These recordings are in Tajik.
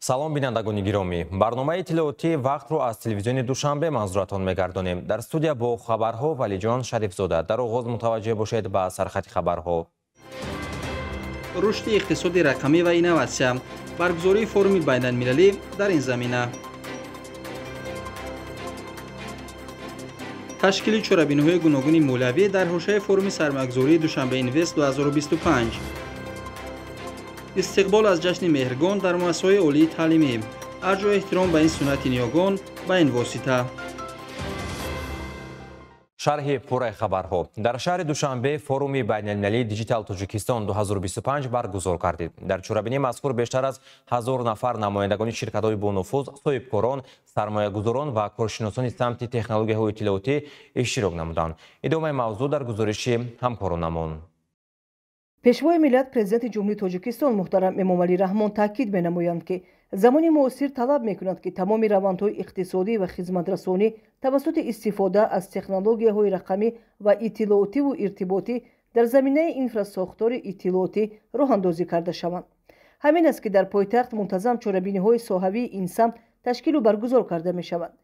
Салом, бинандагони гиромӣ. Барномаи иттилоотӣ вақтро аз телевизиони Душанбе манзуратон мегардонем. Дар студия бо хабарҳо Валиҷон Шарифзода. Дар оғоз мутаваҷҷеҳ бошед ба сархати хабарҳо. Рушди иқтисоди рақамӣ ва инноватсия. Баргузории форуми байналмилалӣ дар ин замина. Ташкили чорабиниҳои гуногуни молиявӣ дар ҳошияи форуми сармоягузории Душанбе Инвест 2025. Истиқбол аз ҷашни Меҳргон дар муассисаҳои олии таълимӣ. Арҷу эҳтиром ба ин суннати ниёгон ба ин восита. Шарҳи пурраи хабарҳо. Дар шаҳри Душанбе форуми байналмилалии Диджитал Тоҷикистон 2025 баргузор гардид. Дар чорабинии мазкур бештар аз 1000 нафар намояндагони ширкатҳои бонуфуз, соҳибкорон, сармоягузорон ва коршиносони самти технологияҳои иттилоотӣ иштирок намуданд. Идомаи мавзӯъ дар гузориши ҳамкоронамон. Пешвои миллат, президенти Ҷумҳурии Тоҷикистон муҳтарам Эмомалӣ Раҳмон таъкид менамоянд, ки замони муосир талаб мекунад, ки тамоми равандҳои иқтисодӣ ва хизматрасонӣ тавассути истифода аз технологияҳои рақамӣ ва иттилоотиву иртиботӣ дар заминаи инфрасохтори иттилоотӣ роҳандозӣ карда шаванд. Ҳамин аст, ки дар пойтахт мунтазам чорабиниҳои соҳавии ин самт ташкилу баргузор карда мешаванд.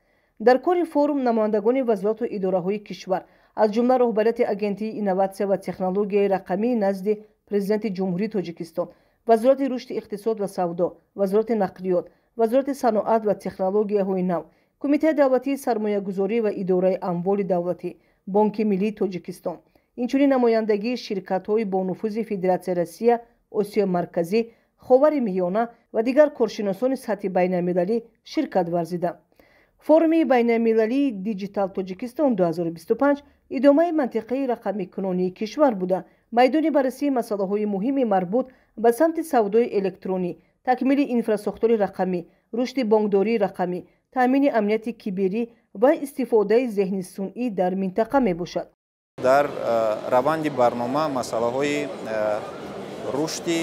Дар кори форум намояндагони вазорату идораҳои кишвар, аз ҷумла роҳбарияти Агентии инноватсия ва технологияи рақамии назди Президенти Ҷумҳурии Тоҷикистон, Вазорати рушди иқтисод ва савдо, Вазорати нақлиёт, Вазорати саноат ва технологияҳои нав, Кумитаи давлатии сармоягузорӣ ва идораи амволи давлатӣ, Бонки миллии Тоҷикистон, инчунин намояндагии ширкатҳои бонуфузи Федератсияи Россия, Осиёи Марказӣ, Ховари Миёна ва дигар коршиносони сатҳи байналмилалӣ ширкат варзиданд. Форуми байналмилалии Диджитал Тоҷикистон 2025 идомаи мантиқаи рақамикунонии кишвар буда, майдони баррасии масъалаҳои муҳими марбут ба самти савдои электронӣ, такмили инфрасохтори рақамӣ, рушди бонкдории рақамӣ, таъмини амнияти киберӣ ва истифодаи зеҳни сунъӣ дар минтақа мебошад. Дар раванди барнома масъалаҳои рушди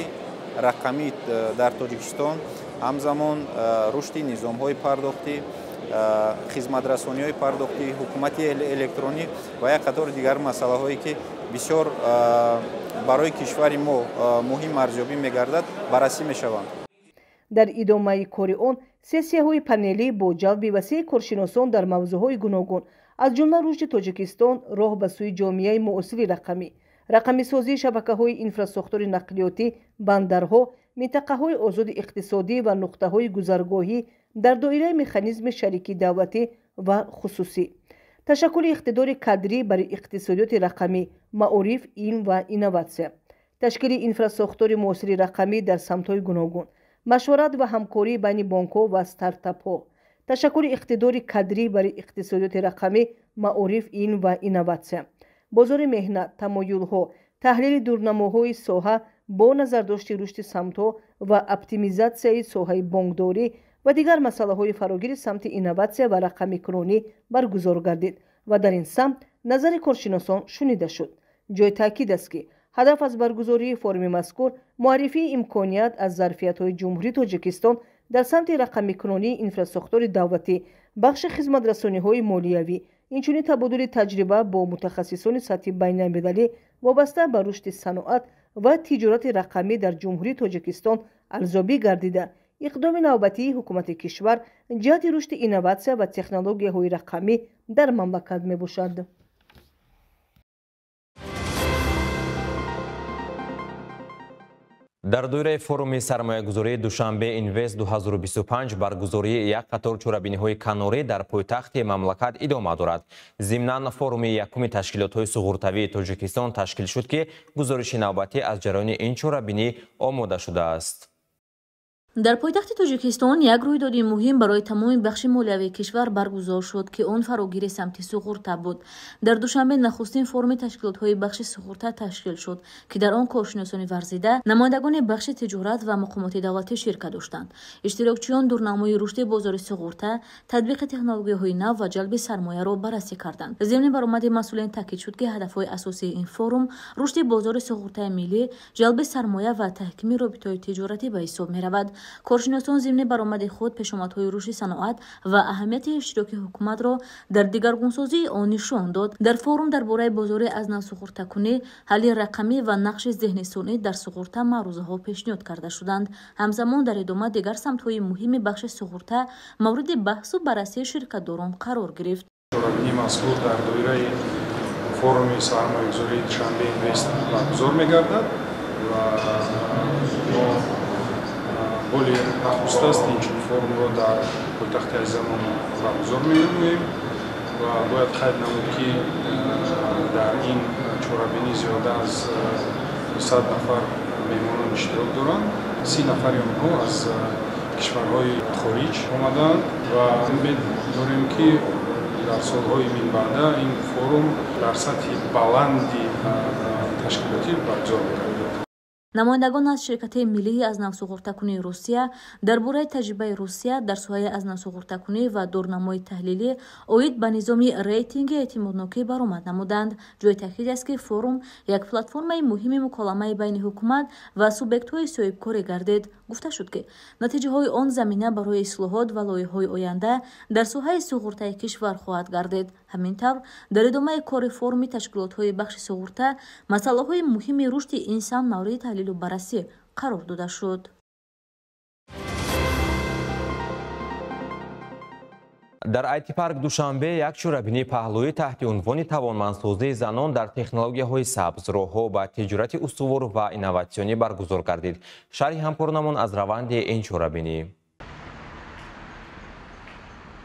рақамӣ дар Тоҷикистон, ҳамзамон рушди низомҳои пардохтӣ, хизматрасониҳои пардохтӣ, ҳукумати электронӣ ва як қатори дигар масъалаҳое, ки бисёр барои кишвари мо муҳим арзёбӣ мегардад, баррасӣ мешаванд. Дар идомаи кори он сессияҳои панелӣ бо ҷалби васеи коршиносон дар мавзӯъҳои гуногун, аз ҷумла рушди Тоҷикистон, роҳ ба сӯи ҷомеаи муосири рақамӣ, рақамисозии шабакаҳои инфрасохтори нақлиётӣ, бандарҳо, минтақаҳои озоди иқтисодӣ ва нуқтаҳои гузаргоҳӣ дар доираи механизми шарикии давлатӣ ва хусусӣ, ташаккули иқтидори кадрӣ барои иқтисодиёти рақамӣ, маориф, илм ва инноватсия, ташкили инфрасохтори муосири рақамӣ дар самтҳои гуногун, машварат ва ҳамкорӣ байни бонкҳо ва стартапҳо, ташаккули иқтидори кадрӣ барои иқтисодиёти рақамӣ, маориф, илм ва инноватсия, бозори меҳнат, тамоюлҳо, таҳлили дурнамоҳои соҳа бо назардошти рушди самтҳо ва оптимизатсияи соҳаи бонкдорӣ ва дигар масъалаҳои фарогири самти инноватсия ва рақамикунонӣ баргузор гардид ва дар ин самт назари коршиносон шунида шуд. Ҷои таъкид аст, ки ҳадаф аз баргузории форуми мазкур муаррифии имконият аз зарфиятҳои Ҷумҳурии Тоҷикистон дар самти рақамикунонии инфрасохтори давлатӣ, бахши хизматрасониҳои молиявӣ, инчунин табодули таҷриба бо мутахассисони сатҳи байналмилалӣ вобаста ба рушди саноат ва тиҷорати рақамӣ дар Ҷумҳурии Тоҷикистон арзёбӣ гардида, иқдоми навбатии ҳукумати кишвар ҷиҳати рушди инноватсия ва технологияҳои рақамӣ дар мамлакат мебошад. Дар доираи форуми сармоягузории Душанбе Инвест 2025 баргузории як қатор чорабиниҳои канорӣ дар пойтахти мамлакат идома дорад. Зимнан форуми якуми ташкилотҳои суғуртавии Тоҷикистон ташкил шуд, ки гузориши навбатӣ аз ҷараёни ин чорабинӣ омода шудааст. Дар пойтахти Тоҷикистон як рӯйдоди муҳим барои тамоми бахши молиявии кишвар баргузор шуд, ки он фарогири самти суғурта буд. Дар Душанбе нахустин форуми ташкилотҳои бахши суғурта ташкил шуд, ки дар он коршиносони варзида, намояндагони бахши тиҷорат ва мақомоти давлатӣ ширкат доштанд. Иштирокчиён дурнамои рушди бозори суғурта, татбиқи технологияҳои нав ва ҷалби сармояро баррасӣ карданд. Зимни баромади масъулин таъкид шуд, ки ҳадафҳои асосии ин форум рушди бозори суғуртаи миллӣ, ҷалби сармоя ва таҳкими робитаҳои тиҷоратӣ ба ҳисоб меравад. Коршиносон зимни баромади худ пешомадҳои рушди саноат ва аҳамияти иштироки ҳукуматро дар дигаргунсозии он нишон дод. Дар форум дар бораи бозори аз нав суғуртакунӣ, ҳалли рақамӣ ва нақши зеҳни сунъӣ дар суғурта маърузаҳо пешниҳод карда шуданд. Ҳамзамон дар идома дигар самтҳои муҳими бахши суғурта мавриди баҳсу баррасии ширкатдорон қарор гирифт. Чорабинии мазкур дар доираи форуми сармоягузории Душанбе Инвест баргузор мегардад ва мо боли нахуст аст инчунин форумро дар пойтахти азизамон баргузор менамоем ва бояд қайд намуд, ки дар ин чорабинӣ зиёда аз 100 нафар меҳмонон иштирок доранд. 30 нафари онҳо аз кишварҳои хориҷ омадаанд ва умед дорем, ки дар солҳои минбаъда ин форум дар сатҳи баланди ташкилотӣ баргузор мегардад. Намояндагон аз ширкати миллии аз навсуғуртакунии Русия дар бораи таҷрибаи Русия дар соҳаи аз навсуғуртакунӣ ва дурнамои таҳлилӣ оид ба низоми рейтинги эътимоднокӣ баромад намуданд. Ҷои таъкид аст, ки форум як платформаи муҳими муколамаи байни ҳукумат ва субъектҳои соҳибкорӣ гардид. Гуфта шуд, ки натиҷаҳои он замина барои ислоҳот ва лоиҳаҳои оянда дар соҳаи суғуртаи кишвар хоҳад гардид. Ҳамин тавр, дар идомаи кори форуми ташкилотҳои бахши суғурта масъалаҳои муҳими рушди ин самт мавриди таҳлилу баррасӣ қарор дода шуд. Дар IT-парк Душанбе як чорабинии паҳлӯӣ таҳти унвони тавонмандсозии занон дар технологияҳои сабз, роҳҳо ба тиҷорати устувор ва инноватсионӣ баргузор гардид. Шарҳи ҳамкоронамон аз раванди ин чорабинӣ.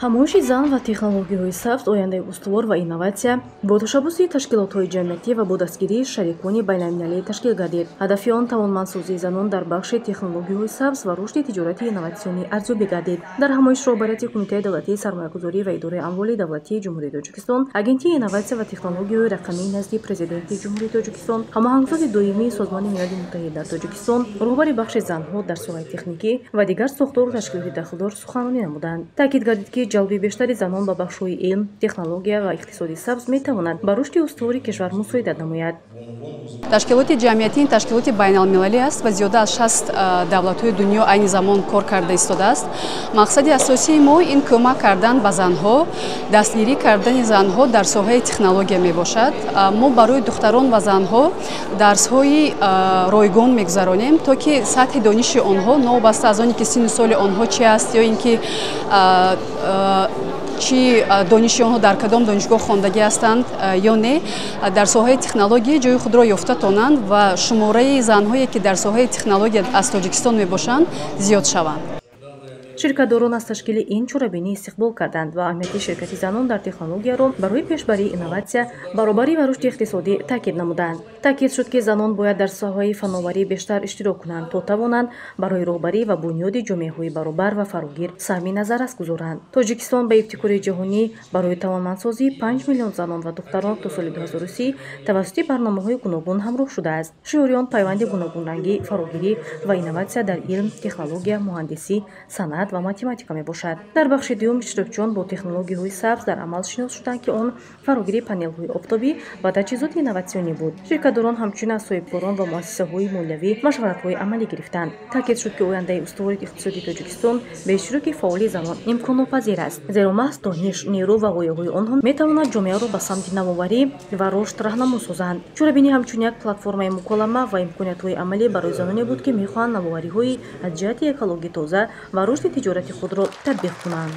Ҳамоиши зан ва технологияҳои сабз, ояндаи устувор ва инноватсия бо ташаббуси ташкилотҳои ҷамъиятӣ ва бо дастгирии шарикони байналмилалӣ ташкил гардид. Ҳадафи он тавонмандсозии занон дар бахши технологияҳои сабз ва рушди тиҷорати инноватсионӣ арзёбӣ гардид. Дар ҳамоиш роҳбарияти Кумитаи давлатии сармоягузорӣ ва идораи амволи давлатии Ҷумҳурии Тоҷикистон, Агентии инноватсия ва технологияҳои рақамии назди Президенти Ҷумҳурии Тоҷикистон, ҳамоҳангсози доимии Созмони Милали Муттаҳид дар Тоҷикистон, роҳбари бахши занҳо дар соҳаи техникӣ ва дигар сохтору ташкилоти дахлдор суханронӣ намуданд. Таъкид гардид, ки ҷалби бештари занон ба бахшҳои илм, технология ва иқтисоди сабз метавонад ба рушди устувори кишвар мусоидат намояд. Ташкилоти ҷамъиятӣ ин ташкилоти байналмилалӣ аст ва зиёда аз 60 давлатҳои дунё айни замон кор карда истодааст. Мақсади асосии мо ин кӯмак кардан ба занҳо, дастгирӣ кардани занҳо дар соҳаи технология мебошад. Мо барои духтарон ва занҳо дарсҳои ройгон мегузаронем, то ки сатҳи дониши онҳо, новобаста аз оне ки синну соли онҳо чи аст ё ин ки чи дониши онҳо, дар кадом донишгоҳ хондагӣ ҳастанд ё не, дар соҳаи технология ҷои худро ёфта тонанд ва шумораи занҳое, ки дар соҳаи технология аз Тоҷикистон мебошанд, зиёд шаванд. Ширкатдорон аз ташкили ин чорабинӣ истиқбол карданд ва аҳамияти ширкати занон дар технологияро барои пешбарии инноватсия, баробарӣ ва рушди иқтисодӣ таъкид намуданд. Таъкид шуд, ки занон бояд дар соҳаи фановарӣ бештар иштирок кунанд, то тавонанд барои роҳбарӣ ва бунёди ҷомеаҳои баробар ва фарогир саҳми назаррас гузоранд. Тоҷикистон ба ибтикори ҷаҳонӣ барои тавонмандсозии 5 миллион занон ва духтарон то соли 2030 тавассути барномаҳои гуногун ҳамроҳ шудааст. Шиори он пайванди гуногунрангӣ, фарогирӣ ва инноватсия дар илм, технология, муҳандисӣ, санъат ва математика мебошад. Дар бахши дуюм иштирокчиён бо технологияҳои сабз дар амал шинос шуданд, ки он фарогирии панелҳои офтобӣ ва таҷҳизоти инноватсионӣ буд. Ширкатдорон ҳамчунин аз соҳибкорон ва муассисаҳои молиявӣ машваратҳои амалӣ гирифтанд. Таъкид шуд, ки ояндаи устувори иқтисоди Тоҷикистон бе иштироки фаъоли занон имконнопазир аст, зеро маҳз дониш, нерӯ ва ғояҳои онҳо метавонад ҷомеаро ба самти навоварӣ ва рушд раҳнамо созанд. Чорабинӣ ҳамчун як платформаи муколама ва имкониятҳои амалӣ барои заноне буд, ки мехоҳанд навовариҳои аз ҷиҳати экологӣ тоза ва рушди тиҷорати худро татбиқ кунанд.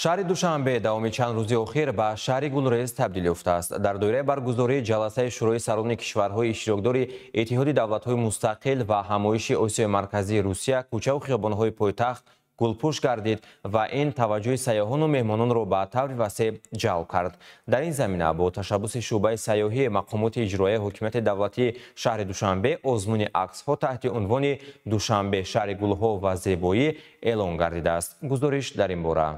Шаҳри Душанбе давоми чанд рӯзи охир ба шаҳри гулрез табдил ёфтааст. Дар доираи баргузории ҷаласаи Шӯрои сарони кишварҳои иштирокдори Иттиҳоди давлатҳои мустақил ва ҳамоиши Осиёи Марказии Русия кӯчаву хиёбонҳои пойтахт гулпӯш гардид ва ин таваҷҷӯҳи сайёҳону меҳмононро ба таври васеъ ҷалб кард. Дар ин замина бо ташаббуси шӯъбаи сайёҳии мақомоти иҷроияи ҳокимияти давлатии шаҳри Душанбе озмуни аксҳо таҳти унвони Душанбе шаҳри гулҳо ва зебоӣ эълон гардидааст. Гузориш дар ин бора.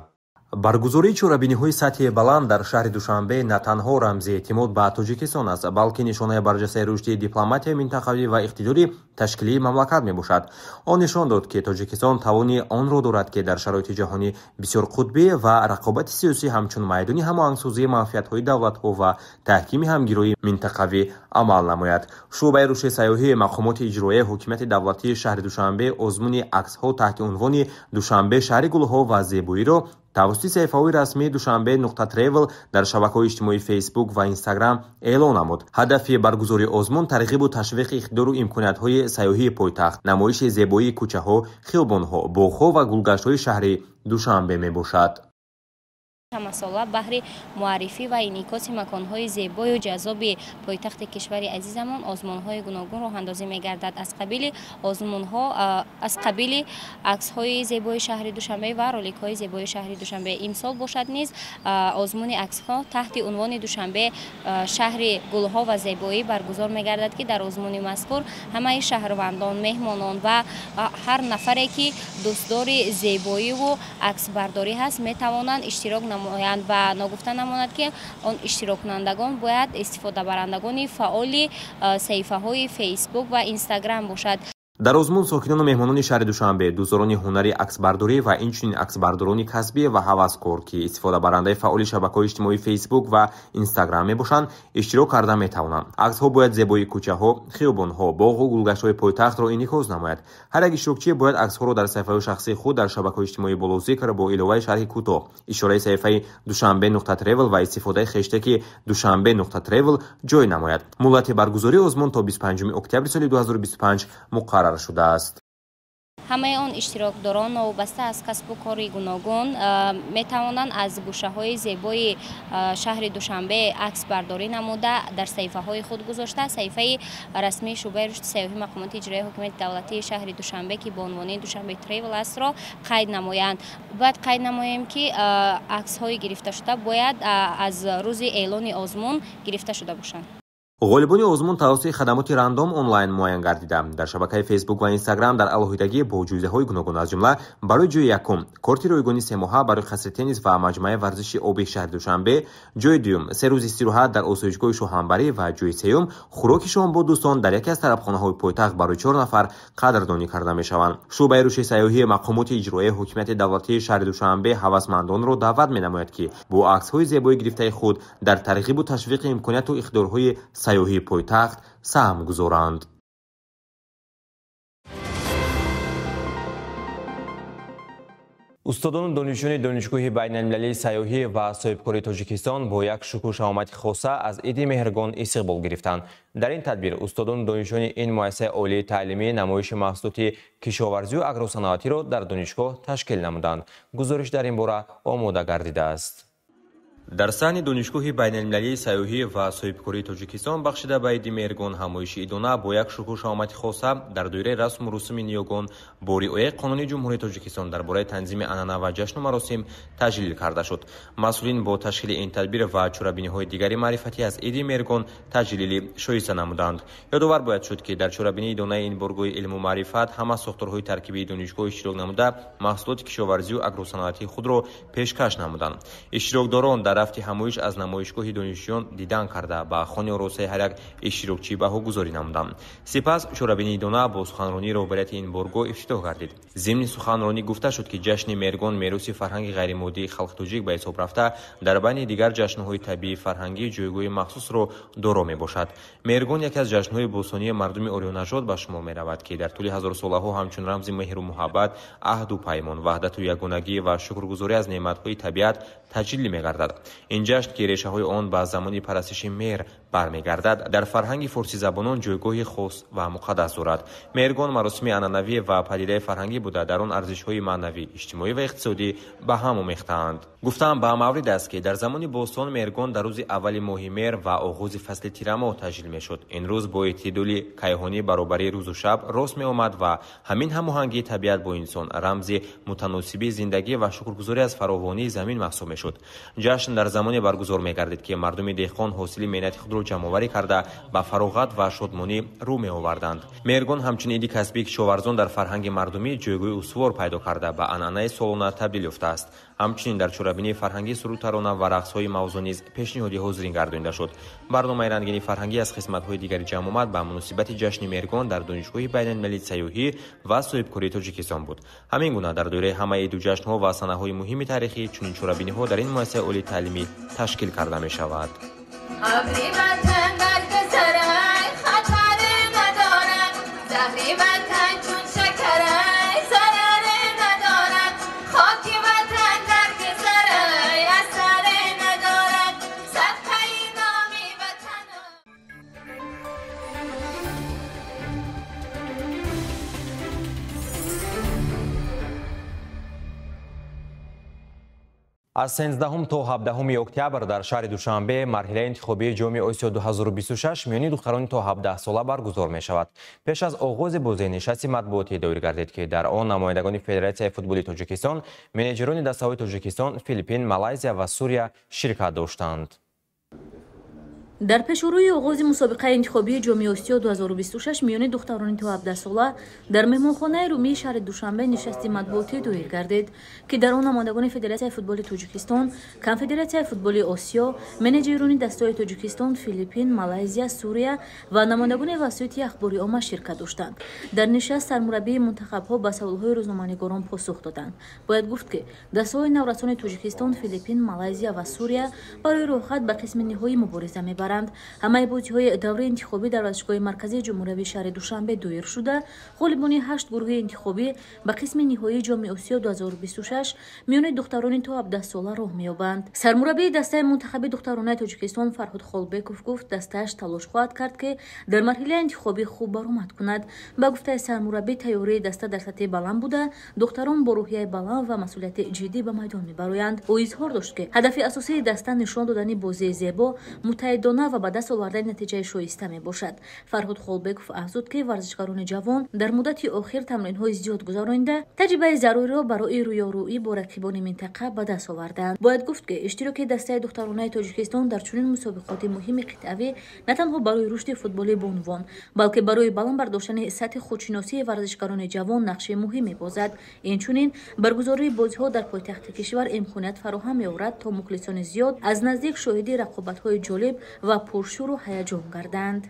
Баргузории чорабиниҳои сатҳи баланд дар шаҳри Душанбе на танҳо рамзи эътимод ба Тоҷикистон аст, балки нишонаи барҷастаи рушди дипломатияи минтақавӣ ва иқтидори ташкилии мамлакат мебошад. Он нишон дод, ки Тоҷикистон тавони онро дорад, ки дар шароити ҷаҳонӣ бисёрқутбӣ ва рақобати сиёсӣ ҳамчун майдони ҳамоҳангсозии манфиатҳои давлатҳо ва таҳкими ҳамгироии минтақавӣ амал намояд. Шӯъбаи рушди сайёҳии мақомоти иҷроияи ҳокимияти давлатии шаҳри Душанбе озмуни аксҳо таҳти унвони «Душанбе шаҳри гулҳо ва зебоиро» тавассути саҳифаҳои расмии Душанбе нуқта тревел дар шабакаҳои иҷтимоии Фейсбук ва Инстаграм эълон намуд. Ҳадафи баргузории озмун тарғибу ташвиқи иқтидору имкониятҳои сайёҳии пойтахт, намоиши зебоии кӯчаҳо, хиёбонҳо, боғҳо ва гулгаштҳои шаҳри Душанбе мебошад. Ҳамасола баҳри муаррифӣ ва инъикоси маконҳои зебою ҷаззоби пойтахти кишвари азизамон озмунҳои гуногун роҳандозӣ мегардад. Аз қабили озмунҳо, аз қабили аксҳои зебои шаҳри Душанбе ва роликҳои зебои шаҳри Душанбе. Имсол бошад низ озмуни аксҳо таҳти унвони «Душанбе шаҳри гулҳо ва зебоӣ» баргузор мегардад, ки дар озмуни мазкур ҳамаи шаҳрвандон, меҳмонон ва ҳар нафаре, ки дӯстдори зебоиву аксбардорӣ ҳаст, метавонанд иштирок намоянд. Ва ногуфта намонад, ки он иштироккунандагон бояд истифодабарандагони фаъоли саҳифаҳои Фейсбук ва Инстаграм бошад. Дар озмун сокинону меҳмонони шаҳри Душанбе, дӯстдорони ҳунари аксбардорӣ ва инчунин аксбардорони касбӣ ва ҳаваскор, ки истифодабарандаи фаъоли шабакаҳои иҷтимоии Фейсбук ва Инстаграм мебошанд, иштирок карда метавонанд. Аксҳо бояд зебоии кӯчаҳо, хиёбонҳо, боғу гулгаштҳои пойтахтро инъикос намояд. Ҳар як иштирокчӣ бояд аксҳоро дар саҳифаҳои шахсии худ дар шабакаҳои иҷтимоии болозикр бо иловаи шарҳи кӯтоҳ, ишораи саҳифаи Душанбе нуқта тревел ва истифодаи хештеги Душанбе нуқта тревел ҷой намояд. Муҳлати баргузории озмун то 25 октябри соли 2025 муқаррар шудааст. Ҳамаи он иштирокдорон новобаста аз касбу кори гуногун метавонанд аз гӯшаҳои зебои шаҳри Душанбе аксбардорӣ намуда, дар саҳифаҳои худ гузошта, саҳифаи расмии шӯъбаи рушди сайёҳии мақомоти иҷроияи ҳокимияти давлатии шаҳри Душанбе, ки бо унвони Душанбе Тревел астро қайд намоянд. Бояд қайд намоем, ки аксҳои гирифташуда бояд аз рӯзи эълони озмун гирифта шуда бошанд. Ғолибони озмун тавассути хадамоти рандом онлайн муайян гардида. Дар шабакаи Фейсбук ва Инстаграм дар алоҳидагӣ бо ҷоизаҳои гуногун, аз ҷумла барои ҷои якум корти ройгони семоҳа барои қасри теннис ва маҷмӯаи варзиши оби шаҳри Душанбе, ҷои дуюм 3 рӯз истироҳат дар осоишгоҳи Шоҳанбарӣ ва ҷои сеюм хӯроки шом бо дӯстон дар яке аз тарабхонаҳои пойтахт барои 4 нафар қадрдонӣ карда мешаванд. Шӯъбаи рушди сайёҳии мақомоти иҷроияи ҳокимияти давлатии шаҳри Душанбе ҳавасмандонро даъват менамояд, ки бо аксҳои зебои гирифтаи худ дар тарғибу ташвиқи имконияту иқтидорҳои сайёҳии пойтахт саҳм гузоранд. Устодону донишҷӯёни Донишгоҳи байналмилалии сайёҳӣ ва соҳибкории Тоҷикистон бо як шукру шаҳомати хоса аз Иди Меҳргон истиқбол гирифтанд. Дар ин тадбир устодону донишҷӯёни ин муассисаи олии таълимӣ намоиши маҳсулоти кишоварзию агросаноатиро дар донишгоҳ ташкил намуданд. Гузориш дар ин бора омода гардидааст. Дар саҳни Донишгоҳи байналмилалии сайёҳӣ ва соҳибкории Тоҷикистон бахшида ба Иди Меҳргон ҳамоиши идона бо як шукру шаҳомати хоса дар доираи расму русуми ниёгон бо риояи қонуни Ҷумҳурии Тоҷикистон дар бораи танзими анъана ва ҷашну маросим таҷлил карда шуд. Масъулин бо ташкили ин тадбир ва чорабиниҳои дигари маърифатӣ аз Иди Меҳргон таҷлили шоиста намуданд. Ёдовар бояд шуд, ки дар чорабинии идонаи ин боргоҳи илму маърифат ҳама сохторҳои таркибии донишгоҳ иштирок намуда, маҳсулоти кишоварзию агросаноатии худро пешкаш намуданд. Иштирокдорон дар рафти ҳамоиш аз намоишгоҳи донишҷӯён дидан карда, ба хони оросаи ҳар як иштирокчӣ баҳогузорӣ намуданд. Сипас чорабинии идона бо суханронии роҳбарияти ин боргоҳ ифтитоҳ гардид. Зимни суханронӣ гуфта шуд, ки ҷашни Меҳргон мероси фарҳанги ғайримоддии халқи тоҷик ба ҳисоб рафта, дар байни дигар ҷашнҳои табиии фарҳангӣ ҷойгоҳи махсусро доро мебошад. Меҳргон яке аз ҷашнҳои бостонии мардуми ориёнажод ба шумор меравад, ки дар тӯли ҳазорсолаҳо ҳамчун рамзи меҳру муҳаббат, аҳду паймон, ваҳдату ягонагӣ ва шукргузорӣ аз неъматҳои табиат таҷлил мегардад. Ин ҷашн, ки решаҳои он ба замони парастиши меҳр бармегардад, дар фарҳанги форсизабонон ҷойгоҳи хос ва муқаддас дорад. Меҳргон маросими анъанавӣ ва падидаи фарҳангӣ буда, дар он арзишҳои маънавӣ, иҷтимоӣ ва иқтисодӣ ба ҳам омехтаанд. Гуфтаам ба маврид аст, ки дар замони бостон Меҳргон дар рӯзи аввали моҳи меҳр ва оғози фасли тирамоҳ таҷлил мешуд. Ин рӯз бо эътидоли кайҳонӣ баробарии рӯзу шаб рост меомад ва ҳамин ҳамоҳангии табиат бо инсон рамзи мутаносибии зиндагӣ ва шукргузорӣ аз фаровонии замин маҳсуб мешуд. Ҷашн Ҷашн дар замоне баргузор мегардид, ки мардуми деҳқон ҳосили меҳнати худро ҷамъоварӣ карда ба фароғат ва шодмонӣ рӯ меоварданд. Меҳргон ҳамчун иди касбии кишоварзон дар фарҳанги мардумӣ ҷойгоҳи устувор пайдо карда ба анъанаи солона табдил ёфтааст. Ҳамчунин дар чорабинии фарҳангӣ сурудтарона ва рақсҳои мавзӯъ низ пешниҳоди ҳозирин гардонида шуд. Барномаи рангини фарҳангӣ аз қисматҳои дигари ҷамъомад ба муносибати ҷашни Меҳргон дар Донишгоҳи байналмилалии сайёҳӣ ва соҳибкории Тоҷикистон буд. Ҳамин гуна дар доираи ҳамаи иду ҷашнҳо ва санаҳои муҳими таърихӣ чунин чорабиниҳо дар ин муассисаи олии таълимӣ ташкил карда мешавад. Аз 13 то 17 октябр дар шаҳри Душанбе марҳилаи интихобии Ҷоми Осиё 2026 миёни духтарони то 17 сола баргузор мешавад. Пеш аз оғози бозӣ нишасти матбуотӣ доир гардид, ки дар он намояндагони Федератсияи футболи Тоҷикистон, менеҷерони дастаҳои Тоҷикистон, Филиппин, Малайзия ва Сурия ширкат доштанд. Дар пешорӯи оғози мусобиқаи интихобии Ҷоми Осиё 2026 миёни духтарони то 17 сола дар меҳмонхонаи Румии шаҳри Душанбе нишасти матбуотӣ доир гардид, ки дар он намояндагони Федератсияи футболи Тоҷикистон, Конфедератсияи футболи Осиё, менеҷерони дастаҳои Тоҷикистон, Филиппин, Малайзия, Сурия ва намояндагони васоити ахбори омма ширкат доштанд. Дар нишаст сармураббии мунтахабҳо ба саволҳои рӯзноманигорон посух доданд. Бояд гуфт, ки дастаҳои наврасони Тоҷикистон, Филиппин, Малайзия ва Сурия барои роҳхат ба қисми ниҳоӣ мубориза мебаранд. Ҳамаи бозиҳои давраи интихобӣ дар варзишгоҳи марказии ҷумҳуриявии шаҳри Душанбе доир шуда, ғолибони 8 гурӯҳи интихобӣ ба қисми ниҳоии Ҷоми Осиё 2026 миёни духтарони то 17 сола роҳ меёбанд. Сармураббии дастаи мунтахаби духтаронаи Тоҷикистон Фарҳод Холбеков гуфт, дастааш талош хоҳад кард, ки дар марҳилаи интихобӣ хуб баромад кунад. Ба гуфтаи сармураббӣ, тайёрии даста дар сатҳи баланд буда, духтарон бо рӯҳияи баланд ва масъулияти ҷиддӣ ба майдон мебароянд. Ӯ изҳор дошт, ки ҳадафи асосии даста нишон додани бозии зебо, муттаҳидона ва ба даст овардани натиҷаи шоиста мебошад. Фарҳод Холбеков афзуд, ки варзишгарони ҷавон дар муддати охир тамринҳои зиёд гузаронида, таҷрибаи заруриро барои рӯёрӯӣ бо рақибони минтақа ба даст оварданд. Бояд гуфт, ки иштироки дастаи духтаронаи Тоҷикистон дар чунин мусобиқоти муҳими қитъавӣ на танҳо барои рушди футболи бонувон, балки барои баланд бардоштани сатҳи худшиносии варзишгарони ҷавон нақши муҳим мебозад. Инчунин баргузории бозиҳо дар пойтахти кишвар имконият фароҳам меорад, то мухлисони зиёд аз наздик шоҳиди рақобатҳои ҷолиб ва пуршӯру ҳаяҷон гарданд.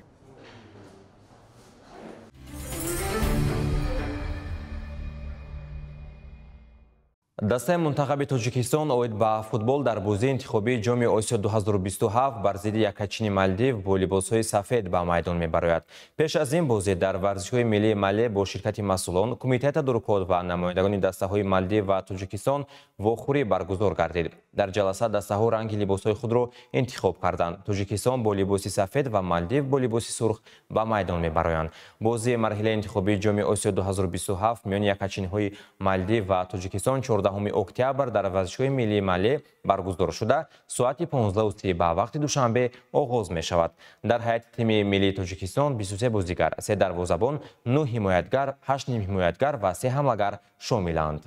Дастаи мунтахаби Тоҷикистон оид ба футбол дар бозии интихобии Ҷоми Осиё 2027 бар зидди яккачини Малдив бо либосҳои сафед ба майдон мебарояд. Пеш аз ин бозӣ дар варзишҳои миллии Мале бо ширкати масъулон, Кумитаи тадорукот ва намояндагони дастаҳои Малдив ва Тоҷикистон вохӯрӣ баргузор гардид. Дар ҷаласа дастаҳо ранги либосҳои худро интихоб карданд. Тоҷикистон бо либоси сафед ва Малдив бо либоси сурх ба майдон мебароянд. Бозии марҳилаи интихобии Ҷоми Осиё 2027 миёни яккачинҳои Малдив ва Тоҷикистон 14 октябр дар варзишгоҳи миллии Мале баргузор шуда, соати 15:30 ба вақти Душанбе оғоз мешавад. Дар ҳайати тими миллии Тоҷикистон 23 бозигар, 3 дарвозабон, 9 ҳимоятгар, 8 нимҳимоятгар ва 3 ҳамлагар шомиланд.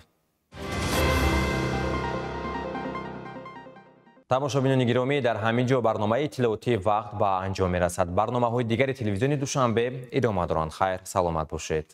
Тамошобинони гиромӣ, дар ҳамин ҷо барномаи иттилоотии вақт ба анҷом мерасад. Барномаҳои дигари телевизиони Душанбе идома доранд. Хайр, саломат бошед.